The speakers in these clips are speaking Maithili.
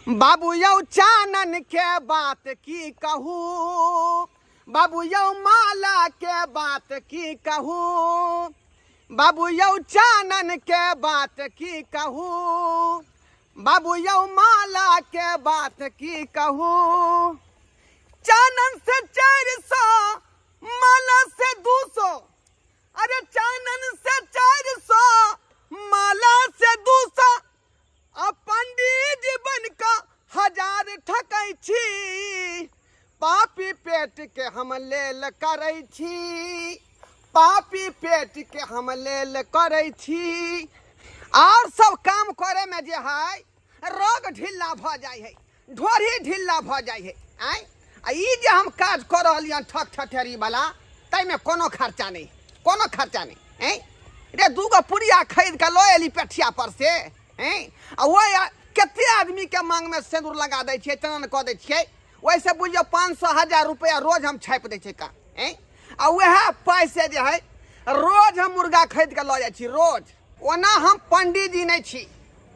बाबू यौ चानन के बात की कहू, बाबू यौ माला के बात की कहू, बाबू यौ चानन के बात की कहू, बाबू यौ माला के बात की कहू। चानन से 400, माला से 200, अरे चानन से 400, माला से 200, आ पंडीजी बन कऽ 1000 ठकै छी। पापी पेट के हम लेल करै छी, पापी पेट के हम लेल करै छी। और सब काम करे में जे है रोग ढिल्ला भऽ जाइ है, ढोरी ढिल्ला भऽ जाइ है। आँय, आ ई जे हम काज कऽ रहलियै हन ठक ठठेरी वाला, ताहिमे कोनो खर्चा नहि, कोनो खर्चा नहि। आँय रे, 2 गो पुड़िया खरीद कऽ लऽ एली पेठिया पर से। आँय, आ ओहि कते आदमीके मांगमे सिन्दूर लगा दै छियै, चनन कऽ दै छियै, ओहिसँ बुझियौ 500 1000 रुपैआ रोज हम छापि दै छियै का। आँय, आ वएह पाइसँ जे है रोज हम मुर्गा खरीद कऽ लऽ जाइ छी रोज। ओना हम पंडीजी नहि छी,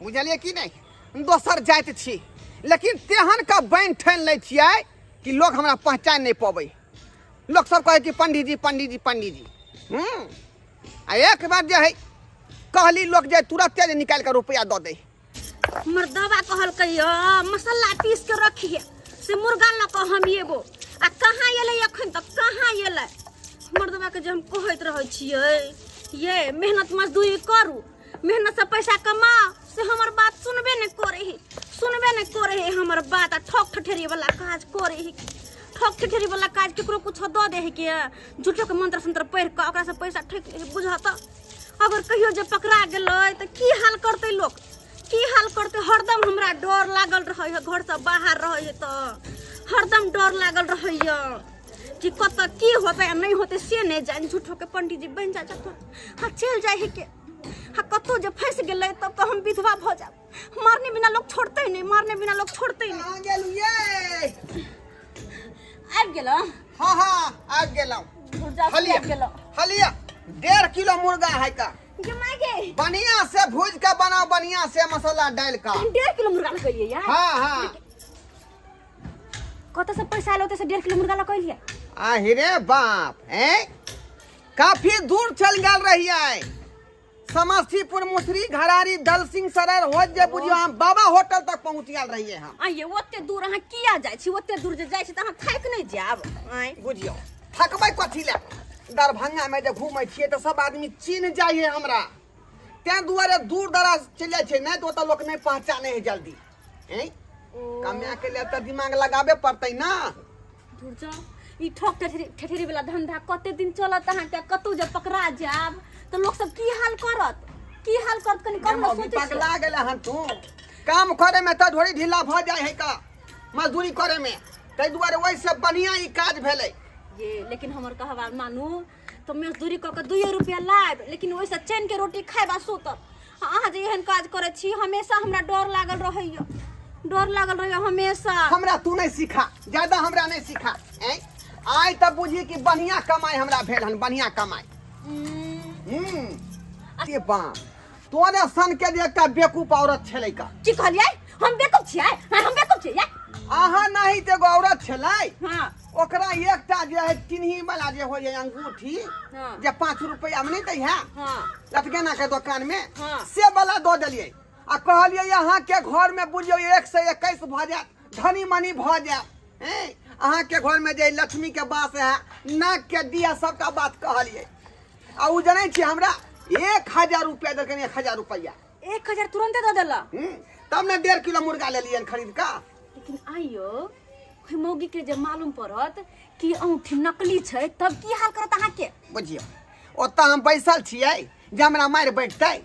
बुझलियै कि नहि, दोसर जाति छी, लेकिन तेहन के बनि ठानि लै छियै कि लोग हमरा पहचानि नहि पबै। लोक सब कहै कि पंडीजी पंडीजी पंडीजी। आ एक बार जे है कहली लोक जे तुरते जे निकालि कऽ रुपैआ दऽ दै। मर्दवा कहलकै मसाला पीस के रखिए से मुर्गा लऽ कऽ हम एबो, आ कहाँ एलै एखन तक, कहाँ एलै? मर्दवा के जे हम कहैत रहै छियै ये मेहनत मजदूरी करू, मेहनत से पैसा कमाओ, से हमर बात सुनबे नहि करे है, सुनबे नहि करे है हमर बात। आ ठक ठठेरी वाला काज करे है, ठक ठठेरी वाला काज केकरो कुछो दऽ दे है के झूठो के मंत्र संत्र पढ़ि कऽ ओकरा से पैसा ठकि लै है। बुझऽ तऽ अगर कहियो जे पकड़ा गेलै तऽ की हाल करतै लोक, की हाल करतै? हरदम हमरा डर लागल रहै है, घरसँ बाहर रहै है तऽ हरदम डर लागल रहैए कि कतऽ की होतै आ नहि होतै से नहि जानि। झूठोके पंडीजी बनि जाइ छथुन, हाँ चलि जाइ है के, हाँ कतहु जे फँसि गेलै तब तऽ हम विधवा भऽ जायब। मारने बिना लोक छोड़तै नहि, मारने बिना लोक छोड़तै नहि। कहाँ गेलहुँ ये? आबि गेलहुँ? हाँ हाँ, आबि गेलहुँ। धुरजा हलिया। आबि गेलहुँ। हलिया, 1.5 किलो मुर्गा है का। गे माय गे। बढ़िया से भूज के बनाओ, बढ़िया से मसाला डाल का। 1.5 किलो मुर्गा लगैए यार? हाँ हाँ। कतऽ से पैसा एलो से 1.5 किलो मुर्गा लगैलियै? आहि रे बाप, हैं काफी दूर चल गेल रहियै, समस्तीपुर मुसरी घरारी दल सिंह सराय हो जे बुझियो हम बाबा होटल तक पहुंच गेल रहियै हम। आइये ओते दूर अहाँ किया जाइ छी? ओते दूर जे जाइ छी तऽ अहाँ थाकि नहि जायब? आँय। बुझियो थकबै कथी लए, दरभंगा में जे घूमै छियै तऽ सब आदमी चिन्ह जाइ है हमरा, तें दुआरे दूर दराज चलि जाइ छै, नहि तऽ ओतऽ लोक नहि पहचाने है जल्दी। हैं, कमाए के लिए तऽ दिमाग लगाबे पड़तै ना। दूर जाओ, ई ठक ठेठेरी ठेठेरी वाला धंधा कते दिन चलत अहाँके? कतहु जे पकड़ा जायब तऽ लोक सब की हाल करत, की हाल करत, कनि कम ने मौगी सोचै छियै। पगला गेलै हन तू। काम करे में तऽ ढोरी ढीला भऽ जाइ है का मजदूरी करे में, ताहि दुआरे ओहिसँ बढ़िआँ ई काज भेलै। ये लेकिन हमर कहबा मानू तऽ मजदूरी कऽ के 2 रुपया लायब, लेकिन ओहिसँ चैन के रोटी खायब आ सुतब। आ अहाँ जे एहन काज करै छी, हमेशा हमरा डर लागल रहैया, डर लागल रहैया हमेशा। हमरा तू नहि सिखा ज्यादा, हमरा नहि सिखा। ऐं, आइ तऽ बुझी कि बढ़िआँ कमाइ हमरा भेल हन, बढ़िआँ कमाइ। अरे बाप, तोरे सन के जे एकटा बेकूफ औरत छलै का। की कहलियै? हम बेकूफ छियै? हाँ, हम बेकूफ छियै? अहाँ नहीं तऽ एगो औरत छलै। हाँ। ओकरा एकटा जे है किन्ही वाला जे होइए अंगूठी, जे 5 रुपैआ में नहीं दै है, लटकेना के दुकान में, से वाला दऽ देलियै आ कहलियै अहाँ के घर में बुझियौ 1 से 21 भऽ जायत, धनी मनी भऽ जायत। हैं, अहाँ के घर में जे लक्ष्मी के बास है, नाक के दिया, सबका बात कहलियै आ उ जनै छी हमरा 1000 रुपया देलकनि, 1000 रुपया। 1000 तुरंते दऽ देलक? तब ने 1.5 किलो मुर्गा लेलियनि खरीद कऽ। लेकिन आइयो ओहि मौगी के जे मालूम पड़त कि औंठी नकली छै तब की हाल करत अहाँके? बुझियौ ओतऽ हम बैसल छियै जे हमरा मारि बैठतै,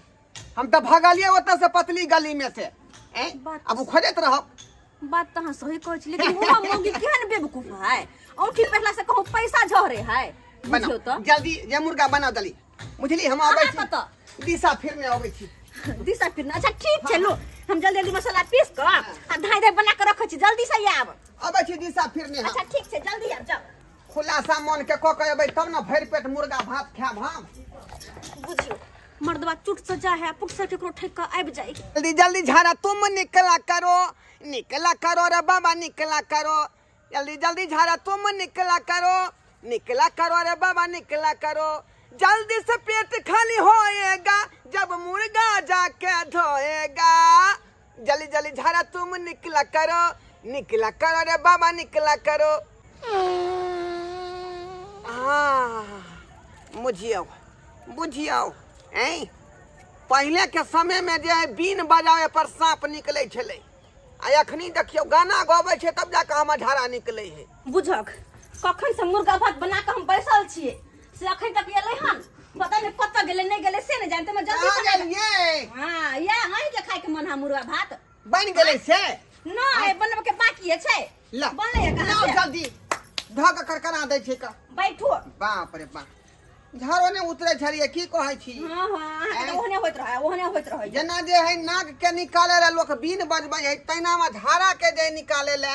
हम तऽ भगलियै ओतऽ से पतली गली में से। ऐं, बात आब ओ खोजैत रहब। बात तऽ अहाँ सही कहै छी, लेकिन ओ मौगी केहन बेवकूफ है, औंठी पहला से कहूँ पैसा झरे है। बुझियौ बनाउ तऽ जल्दी जे मुर्गा बनाउ जल्दी, बुझली? हम अबै अहाँ छी। कतऽ? दिशा फिरने अबै छी। दिशा फिरने, अच्छा ठीक छै, लो हम जल्दी जल्दी मसाला पीस कऽ आ धाय धाय बना कऽ रखै छी, जल्दी से आयब। अबै छी दिशा फिरने हम। अच्छा ठीक छै, जल्दी आयब, जाउ। खुलासा मन के कऽ के अबै तब ने भरि पेट मुर्गा भात खायब हम। बुझियौ। मर्दवा चुट से जा है पुट से केकरो ठेक के आबि जाइ। जल्दी जल्दी झाड़ा तुम निकला करो, निकला करो रे बाबा, निकला करो। जल्दी जल्दी झाड़ा तुम निकला करो, निकला करो रे बाबा, निकला करो। जल्दी से पेट खाली होएगा जब मुर्गा जाके धोएगा। जल्दी जल्दी झाड़ा तुम निकला करो, निकला करो रे बाबा, निकला करो। हाँ बुझियौ बुझियौ, ऐं पहिले के समय में जे है बीन बजावे पर सांप निकले छलै, आ अखनी देखियौ गाना गबै छै तब जाके हमर झाड़ा निकले है। बुझक कखन से मुर्गा भात बना के हम बैसल छियै से अखन तक एलै हन, पता नहीं कतऽ गेलै नहि गेलै से नहि जानते। मैं जल्दी कहाँ बना। गेलियै? हाँ या अहीं के खाय के मन है मुर्गा भात? बनि गेलै से? नहि, बनबै के बाकी छै। ला बनलै है कहाँ लाउ से? जल्दी धऽ के करकरा दै छै का। बैठो। बाप रे बाप, झाड़ो नहि उतरै छलियै, की कहै छी? हाँ हाँ, अहाँके तऽ ओहने होइत रहै, ओहने होइत रहै। जेना जे है नाग के निकाले ला लोक बीन बजबै है, तहिना मे झाड़ा के जे निकाले ला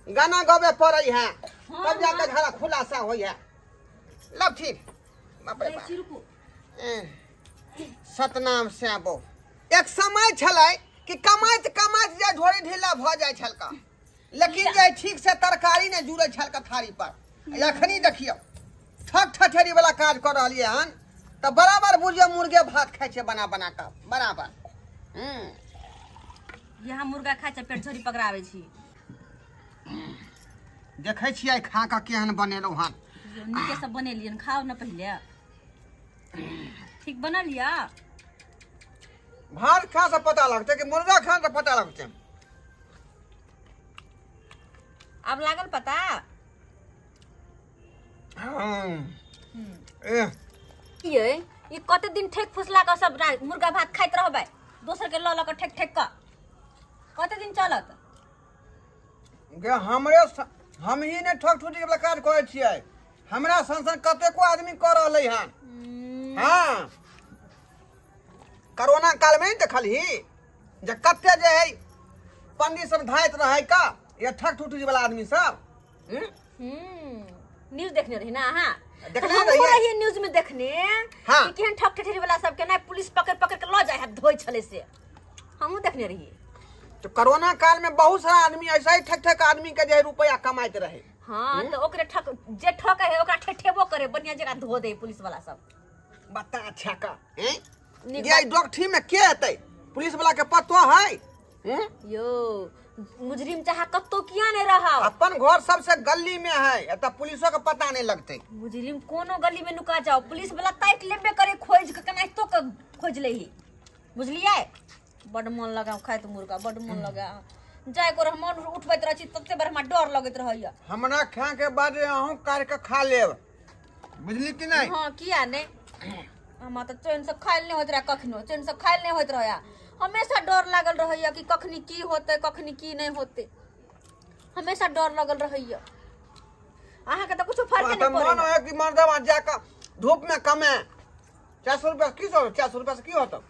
गाना गबे पड़ै है, तब जाके झाड़ा खुलासा होइ है। लब ठीक, बाप रे दै बाप। छी, रुकू। एह, सतनाम श्याबो। एक समय छलै कि कमाइत कमाइत जे ढोरी ढीला भऽ जाइ छलका, लेकिन जे ठीक से तरकारी नहि जुड़ै छलका थारी पर। अखनी देखियौ ठक ठठेरी वाला काज कऽ रहलियै हन तऽ बराबर बुझियौ मुर्गे भात खाइ छै बना बना कऽ बराबर। यहाँ मुर्गा खाइ छै, पेट झोरी पकड़ाबै छी। देखै छियै खा कऽ केहन बनेलहुँ हन। नीके सब बनेलियन, खाउ ने पहिले। ठीक बनल यऽ? भात खा से पता लगतै कि मुर्गा खा से पता लगतै? आब लागल पता? हाँ। ए ये ई कते दिन ठेक फुसला कऽ सब मुर्गा भात खाइत रहबै, दोसर के लऽ लऽ कऽ ठेक ठेक कऽ कते दिन चलत? गे हमरे हम ही ने ठक ठुटी वाला काज करै छियै, हमरा सन सन कतेको आदमी कऽ रहलै हन। हाँ, कोरोना काल में नहीं देखलही जे कते जे है पंडित सब धाइत रहै का या ठक ठुटी वाला आदमी सब? हम्म? न्यूज देखने रही ना अहाँ? देखने हमहूँ रहियै। रहियै न्यूज में देखने। हाँ। कि केहन ठक ठेठेरी वाला सब के ना पुलिस पकड़ पकड़ के लऽ जाइ है, धोइ छलै, से हमहूँ देखने रहियै। तो कोरोना काल में बहुत सारा आदमी ऐसा ही ठक ठक आदमी के जे है रुपया कमाइत रहे। हाँ, तऽ ओकरे ठक जे ठक है ओकरा ठेठेबो करे, बढ़िया जगह धो दे पुलिस वाला सब। बता अच्छा का हैं? नीक जे बात। डॉक्टरी में के एतै पुलिस वाला के पतो है? हम्म? यो मुजरिम चाहे कतौ किया नहीं रहा, अपन घर सबसे गली में है, एतऽ पुलिसो के पता नहीं लगतै। मुजरिम कोनो गली में नुका जाओ, पुलिस वाला ताकि लेबे करे, खोज के केनाहितो के खोज लेही, बुझलियै? बड मन लगा खाइत मुर्गा, बड मन लगा। जाय कर मन उठबैत रहै छी तते बार हमरा डर लगैत रहैया। हमरा खाए के बाद अहूँ काटि के खा लेब, बुझली कि नहीं? हाँ, किया नहीं, हमरा तऽ चैन से खायल नहि होइत रहै, कखनो चैन से खायल नहि होइत रहैया। हमेशा डर लागल रहैया कि कखनी की होतै, कखनी की नहि होतै, हमेशा डर लगल रहैया। अहाँके तऽ कुछो फर्क तऽ नहि मन पड़ैया। है कि मर्दवा जाके धूप में कमे 400 रुपया की सौ 400 रुपया से की होतौ?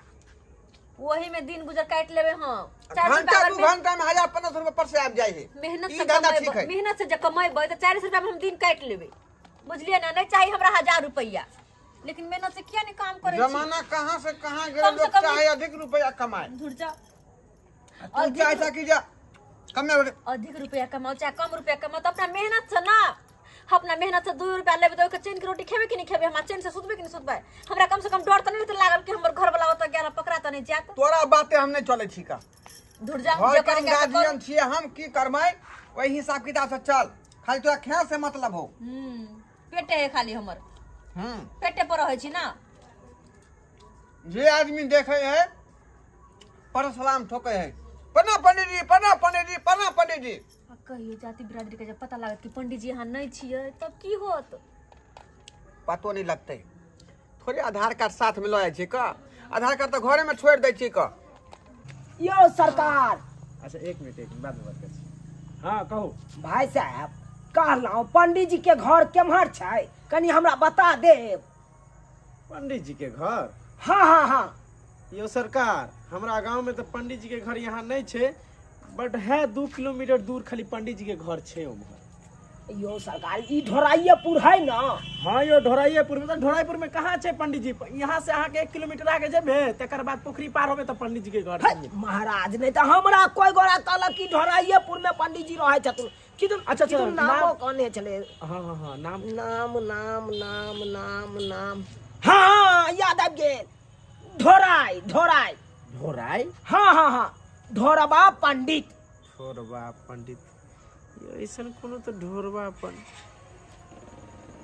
वही में दिन गुजर काटि लेबै हम। 400 घंटा रुपया 2 अगर घंटा में 1000-1500 रुपया पर से आबि जाइ है। मेहनत ई से धंधा ठीक कमेबै, है। मेहनत से जे कमेबै तऽ 400 रुपया में हम दिन काटि लेबै, बुझलियै ने? नहि चाही हमरा 1000 रुपया, लेकिन मेहनत से किया नहीं काम करै छी? जमाना कहाँ से कहाँ गेल, कम से लोग कम चाहे अधिक रुपया कमाए। धुर जाओ। तू चाहे था कि जा कमे अधिक रुपया कमाओ चाहे कम रुपया कमाओ, तऽ अपना मेहनत से ना, अपना मेहनत से 2 रुपया लेबै तऽ ओहिके चैन के रोटी खेबै कि नहि खेबै? हमरा चैन से सुतबै कि नहि सुतबै? हमरा कम से कम डर तऽ नहि रहतै लागल कि हमर घर वाला ओतऽ गेल पकड़ा तऽ नहि जायत। तोरा बाते हम नहीं चलै छी का। धुर जाओ, घर जे के करे के से करू। गार्जियन छियै हम, की करबै ओहि हिसाब किताब से चल, खाली तोरा ख्याल से मतलब हो। पेटे है खाली हमर। पेटे पर रहै छी ना। जे आदमी देखे है पर सलाम ठोके है, प्रणाम पंडित जी, प्रणाम पंडित जी, प्रणाम पंडित जी। आ कहियो जाति बिरादरी के जब पता लागत कि पंडित जी यहाँ नहीं छियै तब की होत? पतो नहीं लगतै। थोड़े आधार कार्ड साथ में लऽ जाइ छै का, आधार कार्ड तऽ घरे में छोड़ि दै छै का। यौ सरकार। अच्छा, एक मिनट एक मिनट, बाद में बात करै छी। हाँ कहू। भाई साहब, कहलहुँ पंडित जी के घर केम्हर छै, कनि हमरा बता देब? पंडित जी के घर? हाँ हाँ हाँ। यौ सरकार, हमरा गांव में तो पंडित जी के घर यहाँ नहीं छै, बट है 2 किलोमीटर दूर खाली पंडित जी के घर छै उम्हर। यो सरकार ई ढोराइएपुर है ना? हाँ यो ढोराइएपुर में। तऽ ढोराइपुर में कहाँ छै पंडीजी? यहाँ से अहाँके 1 किलोमीटर आगे जेबे, तकर बाद पोखरी पार होबे तऽ पंडीजी के घर। है, महाराज, नहीं तऽ हमरा कोई गोरा कहलक कि ढोराइएपुर में पंडीजी रहै छथिन। किदन अच्छा, अच्छा, किदन नामो नाम- कहने छलै। हाँ हाँ हाँ नाम। नाम नाम नाम नाम नाम, हाँ, याद आबि गेल, ढोराइ ढोराइ। ढोराइ? हाँ हाँ हाँ, ढोरबा पंडित। ढोरबा पंडित, ऐसन कोनो तऽ ढोरबा पंडित,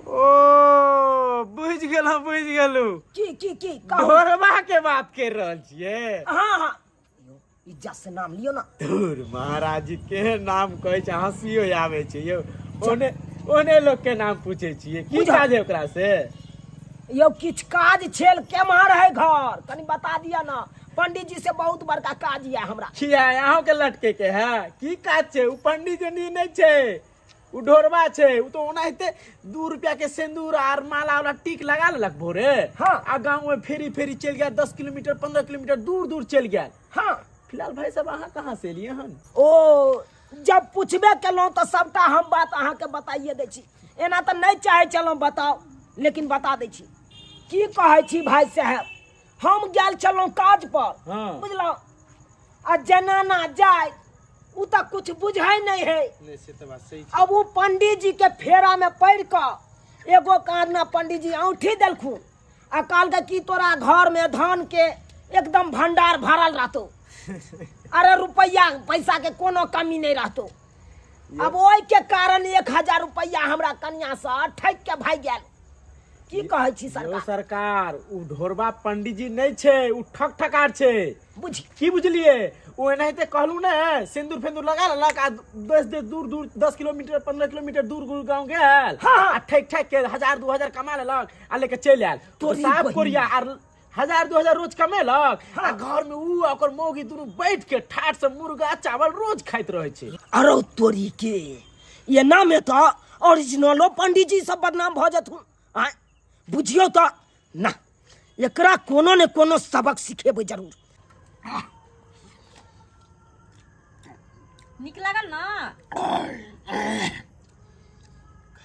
ओ बुझि गेलहुँ, बुझि गेलहुँ। की की की कहू? ढोरबा के बात कर रहल छियै? हाँ हाँ, इज्जत से नाम लियो ना। धुर महाराज जी, केहन नाम कहै छै, हँसियो आबै छै यौ। ओने ओने लोक के नाम पूछै छियै की बुझल। काज है ओकरा से? यौ, किछु काज छेल, केम्हर है घर, कनि बता दिअ ना। पंडित जी से बहुत बड़का काज यऽ हमरा। किया, अहूँ के लटके के है? की काज छै? उ पंडित जी नहि छै, उ ढोरबा छै। उ तो ओनाहिते 2 रुपया के सिंदूर आर माला वाला टीक लगा लेलक भोरे आ गाँव में फेरी फेरी चलि गेल, 10 किलोमीटर 15 किलोमीटर दूर दूर चलि गेल। फिलहाल भाई साहब, अहाँ कहाँ से एलियै हन? ओ जब पूछबे केलहुँ तऽ सबटा हम बात अहाँके बताइए दै छी। एना तऽ नहि चाहै छलहुँ बताउ, लेकिन बता दै छी। की कहै छी भाई साहेब, हम गेल छलहुँ काज पर। बुझलहुँ? आ जेना ना जाय, उ तऽ कुछ बुझै नहि है। नहि, से तऽ बात सही। अब उ पंडित जी के फेरा में पड़ि कऽ एगो कान में पंडित जी औंठी देलखुन आ कहलकै कि तोरा घर में धान के एकदम भंडार भरल रहतो, अरे रुपैया पैसा के कोनो कमी नहीं रहतो। अब ओहि के कारण 1000 रुपैया हमरा कनिया से ठकि के भागि गेल। की कहै छी यौ सरकार? सरकार, उ ढोरबा पंडीजी नहि छै, उ ठक ठकार छै। बुझ की बुझलियै? ओ एनाहिते कहलू ने, सिंदूर फेंदूर लगा लेलक आ दस दस दूर दूर, 10 किलोमीटर 15 किलोमीटर दूर दूर गाँव गेल आ ठकि ठकि के 1000 2000 कमा लेलक आ लेके चलि आयल। तोरी साफ बहिन। कोरिया आर 1000 2000 रोज कमेलक आ घर में ऊ आ ओकर मौगी दुनू बैठ के ठाठ से मुर्गा चावल रोज खाइत रहै छै। अरे तोरी के, ये नाम है तो ओरिजिनलो पंडित जी सब बदनाम भऽ जेथुन। आँय, बुझियौ तऽ ना, एकरा कोनो ने कोनो सबक सिखेबै जरूर। नीक लागल ना?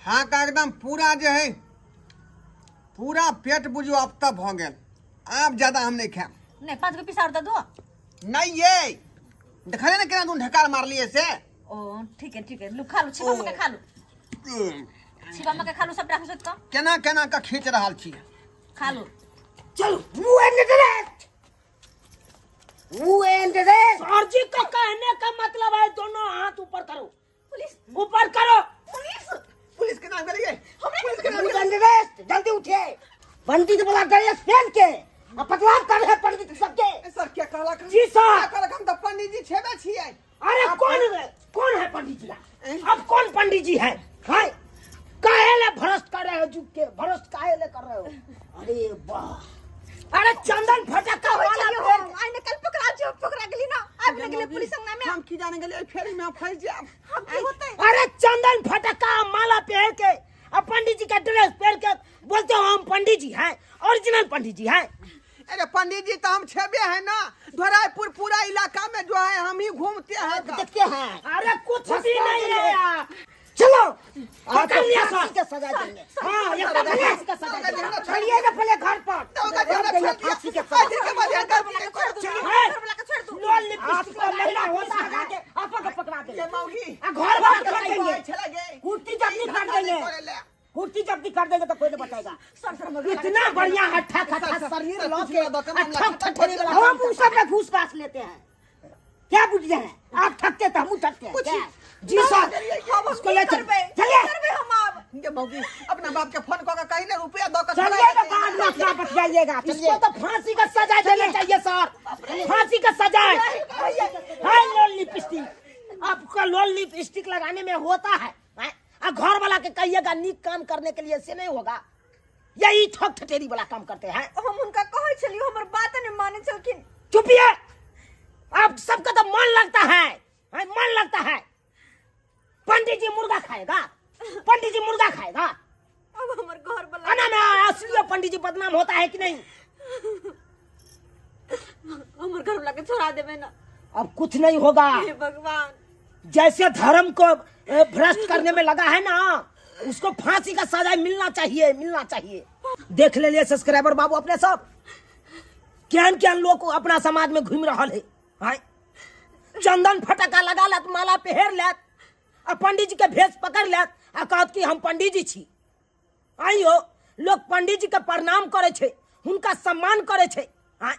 खा कऽ एकदम पूरा जे है पूरा पेट बुझियौ अब तक भऽ गेल। आब ज्यादा हम नहि खायब। नहीं, पाँच गो पीस और दे दो। नहि ये, देखलियै ने केना दून ढकार मारलियै से। ओ ठीक है, ठीक है, लू खा लू, छिपा मके खा लू, छिपा मके खा लू सबटा खसत कऽ। केना केना कऽ खींच रहल छी। खा लू। चलो, मुंह एंड रेस्ट, मुंह एंड रेस्ट। सर जी का कहने का मतलब है दोनों हाथ ऊपर करो। पुलिस! ऊपर करो। पुलिस! पुलिस के नाम गेलियै, पुलिस के नाम। मुंह एंड रेस्ट, जल्दी उठिए। पंडित वाला ड्रेस पहन के आ बदनाम कर रहे पंडित सबके। सर, क्या कहलक? जी सर। क्या कहलक? हम तऽ पंडित जी छेबे छियै। अरे कौन कौन है पंडित जी? अब कौन पंडित जी है? है काहे ले भ्रष्ट कर रहे हो जुग के? भ्रष्ट काहे ले कर रहे हो? अरे वाह, अरे चंदन फटक्का वाला पेड़। आइ ने कल पकड़ा जो, पकड़ा गेली ना, आबि ने गेलै पुलिस अंगना में। हम की जाने गेलियै फेरी में फंसि जायब। हम की होतै? अरे चंदन फटक्का माला पहन के अब पंडित जी का ड्रेस पहन के बोलते हो हम पंडित जी हैं, ओरिजिनल पंडित जी हैं। अरे पंडित जी तो हम छेबे है ना, धोराईपुर पूरा इलाका में जो है हम ही घूमते हैं का। देखते हैं। अरे कुछ भी नहीं है यार। चलो, पकड़ लिया फांसी सर। के सजा देंगे। हाँ, ये फांसी का सजा देंगे। चलिए ना पहले घर पर। तो ओकरा झगड़ा देंगे छोड़ दिया। फांसी के आज सजा। के बाद एकर कर है। घर वाला के छोड़ दू। लोल लिपस्टिक का महिला होता लगा के आपा के पकड़ा देंगे। ये मौगी आ घर बार कर देंगे। चला गए। कुर्ती जब्ती कर देंगे। कुर्ती जब्ती कर देंगे तो कोई नहीं बचाएगा। सर सर, हमर घर इतना बढ़िया हट्ठा खट्ठा सर, शरीर सर, लो कुछ के ना दो, कम आ हम ठक लगा- ठठेरे वाला हम उस सब में घूस घास लेते हैं क्या? बुझे हैं आप, ठकते तो हम ठकते हैं क्या? जी सर। हम इसको ले चल। करबै? चलिए। करबै हम आब? ये मौगी अपना बाप के फोन कऽ के कही ने रुपया दऽ के चलिए ना, बाद में अपना बतियाइएगा। इसको तो फांसी का सजा देना चाहिए सर, फांसी का सजा है। लोल लिपस्टिक, आपका लोल लिपस्टिक लगाने में होता है, हैं? आ घर वाला के कहिएगा नीक काम करने के लिए, से नहीं होगा। यही ठक ठटेरी वाला काम करते हैं। हम हुनका कहै छलियै, हमर बात नहि मानै छलखिन। चुपिए, आप सबका तो मन लगता है, हैं? मन लगता है। पंडित जी मुर्गा खाएगा, पंडित जी मुर्गा खाएगा। अब हमर घर वाला खाना में असली पंडित जी बदनाम होता है कि नहीं? हमर घर वाला के छोड़ा देबै ना। अब कुछ नहीं होगा। हे भगवान। जैसे धर्म को भ्रष्ट करने में लगा है ना, उसको फांसी का सजा मिलना चाहिए, मिलना चाहिए। देख ले लिए सब्सक्राइबर बाबू अपने सब केहन केहन लोग अपना समाज में घूम रहा है। आय चंदन फटका लगा लेत, माला पहर लेत आ पंडित जी के भेष पकड़ लेत आ कहत कि हम पंडित जी छी। आइयो लोग पंडित जी के प्रणाम करे छे, हुनका सम्मान करे छे। आय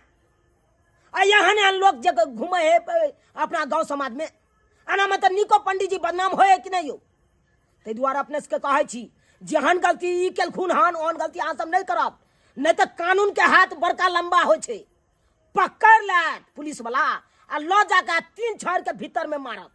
आ एहन एहन लोग जे घूमे है अपना गांव समाज में, एना में तऽ नीको पंडित जी बदनाम होए कि नहीं यौ? ताहि दुआरे अपने सबके कहै छी, जेहन गलती ई केलखुन हन ओहन गलती अहाँ सब नहि करब, नहि तऽ कानून के हाथ बड़का लंबा होइ छै, पकड़ लेत पुलिस वाला आ लऽ जाके 3 छड़ के भीतर में मारत।